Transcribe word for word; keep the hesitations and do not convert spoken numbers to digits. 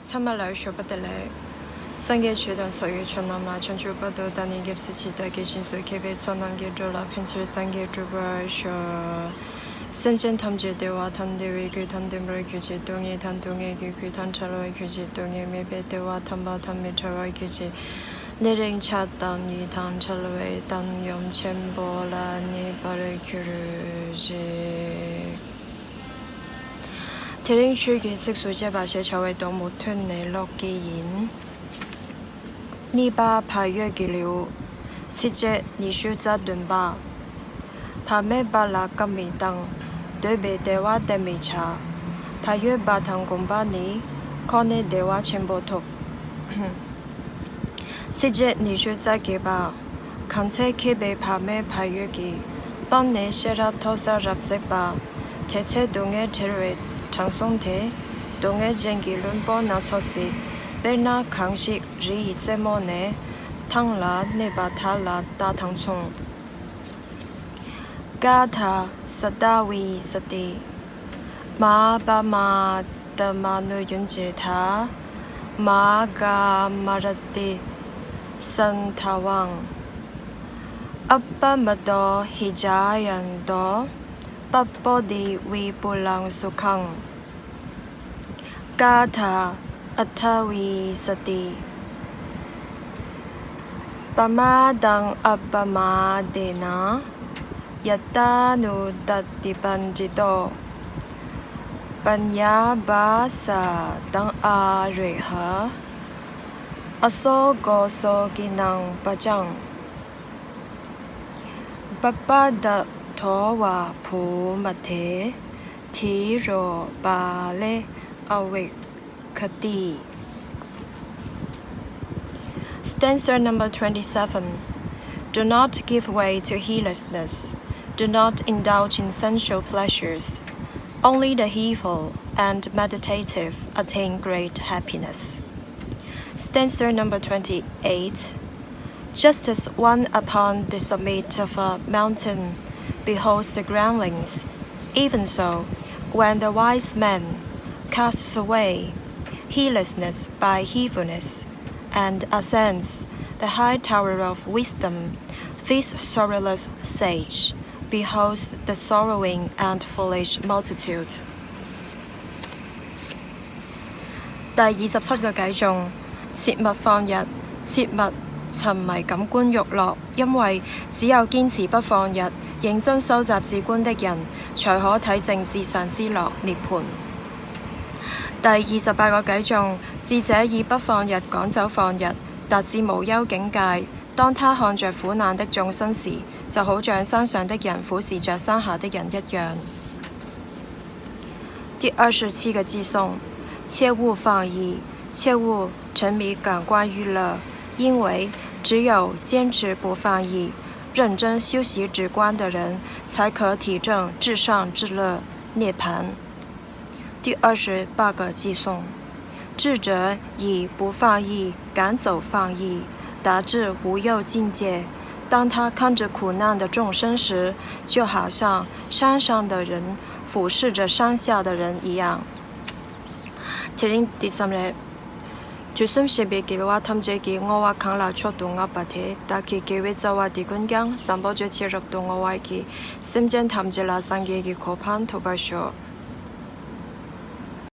ཚང་མ་ལ་ཞོགས་པ་བདེ་ལེགས། སངས་རྒྱས་ཆོས་དང་ཚོགས་ཡོད་མཆོག་རྣམས་ལ། བྱང་ཆུབ་བར་དུ་བདག་ནི་སྐྱབས་སུ་མཆི། བདག་གིས་སྦྱིན་སོགས་མཁས་པའི་ཚོགས་རྣམས་ཀྱིས། འགྲོ་ལ་ཕན་ཕྱིར་སངས་རྒྱས་འགྲུབ་པར་ཤོག། སེམས་ཅན་ཐམས་ཅད་བདེ་བ་དང་བདེ་བའི་རྒྱུ་དང་ལྡན་པར་གྱུར་ཅིག། སྡུག་བསྔལ་དང་སྡུག་བསྔལ་གྱི་རྒྱུ་དང་བྲལ་བར་གྱུར་ཅིག། སྡུག་བསྔལ་མེད་པའི་བདེ་བ་དམ་པ་དང་མི་འབྲལ་བར་གྱུར་ཅིག། ནད་རིགས་ཆགས་སྡང་གཉིས་དང་བྲལ་བའི་བཏང་སྙོམས་ཆེན་པོ་ལ་གནས་པར་གྱུར་ཅིག། དེ་རིང་ཆོས་ཀྱི་ཚིགས་སུ་བཅད་པ་ཞེས་བྱ་བའི་སྡོམ་པོ་ཐོན་ནས་ཀློག་གི་ཡིན། གཉིས་པ། བག་ཡོད་ཀྱི་ལེའུ། ཚིགས་བཅད་ཉི་ཤུ་རྩ་བདུན་པ། བག་མེད་པ་ལ་བཀའ་མི་བཏང་། འདོད་པའི་བདེ་བ་བསྟེན་མི་བྱ། བག་ཡོད་པ་དང་སྒོམ་པ་ནི། ཁོ་ནས་བདེ་བ་ཆེན་པོ་ཐོབ། ཚིགས་བཅད་ཉི་ཤུ་རྩ་བརྒྱད་པ། གང་ཚེ་མཁས་པའི་བག་མེད་བག་ཡོད་ཀྱིས། སྤངས་ནས་ཤེས་རབ་མཐོ་ས་རབ་བརྩེགས་པ། དེ་ཚེ་སྡུག་བསྔལ་བྲལ་བའི་དྲང་སྲོང་དེ། སྡུག་བསྔལ་ཅན་གྱི་བླུན་པོ་སྣ་ཚོགས་སྲིད། དཔེར་ན་གང་ཞིག་རི་ཡི་རྩེ་མོ་ནས། ཐང་ལ་གནས་པ་དག་ལ་རྟ་དང་མཚུངས། ཀ་ཐ་ས་ཏ་བི་ས་ཏི། མ་པ་མ་ཏ་མ་ནུ་ཡུན་ཇེ་ཐ། མ་ག་མ་ར་ཏི་སན་ཐ་ཝང་། ཨ་པ་མ་ཏོ་ཧི་ཇ་ཡན་ཏོ། པ་པོ་དི་བི་པུ་ལང་སུ་ཁང་། ཀ་ཐ་ཨ་ཐ་བི་ས་ཏི། པ་མ་དང་ཨ་པ་མ་དེ་ན། ཡ་ཏ་ནུ་ཏ་ཏི་པན་ཏི་ཏོ། པ་ཉ་བ་ས་དང་ཨ་རེ་ཧ། ཨ་སོ་གོ་སོ་གི་ནང་པ་ཅང་། པ་པ་ད་ཐོ་བ་བུ་མ་དེ། དི་རོ་པ་ལེ་ཨ་བེ་ཁ་ཏི། Stanza number twenty-seven. Do not give way to heedlessness. Do not indulge in sensual pleasures. Only the heedful and meditative attain great happiness. Stanza number twenty-eight. Just as one upon the summit of a mountain beholds the groundlings, even so, when the wise man casts away heedlessness by heedfulness and ascends the high tower of wisdom, this sorrowless sage beholds the sorrowing and foolish multitude. 第二十七个偈頌：切勿放逸，切勿沉迷感官欲樂，因為只有堅持不放逸，認真收集至觀的人，才可體證至上之樂涅槃。第二十八个偈頌：智者以不放逸趕走放逸，達至無憂境界。當他看着苦難的眾生時，就好像山上的人俯視着山下的人一樣。第二十七个偈頌：切勿放逸，切勿沉迷感官欲樂，因為只有堅持不放逸，認真修習止觀的人，才可體證至上之樂涅槃。第二十八个偈頌：智者以不放逸趕走放逸，達至無憂境界。當他看着苦難的眾生時，就好像山上的人俯視着山下的人一樣。དེ་རིང་འདི་ཙམ་རེད། དུས་གསུམ་གཤེགས་པའི་རྒྱལ་བ་ཐམས་ཅད་ཀྱི་བསྔོ་བ་གང་ལ་མཆོག་ཏུ་བསྔགས་པ་དེ། བདག་གི་དགེ་བའི་རྩ་བ་འདི་ཀུན་ཀྱང་། བཟང་པོ་སྤྱོད་ཕྱིར་རབ་ཏུ་བསྔོ་བར་བགྱི། སེམས་ཅན་ཐམས་ཅད་ལ་སངས་རྒྱས་ཀྱི་གོ་འཕང་ཐོབ་པར་ཤོག།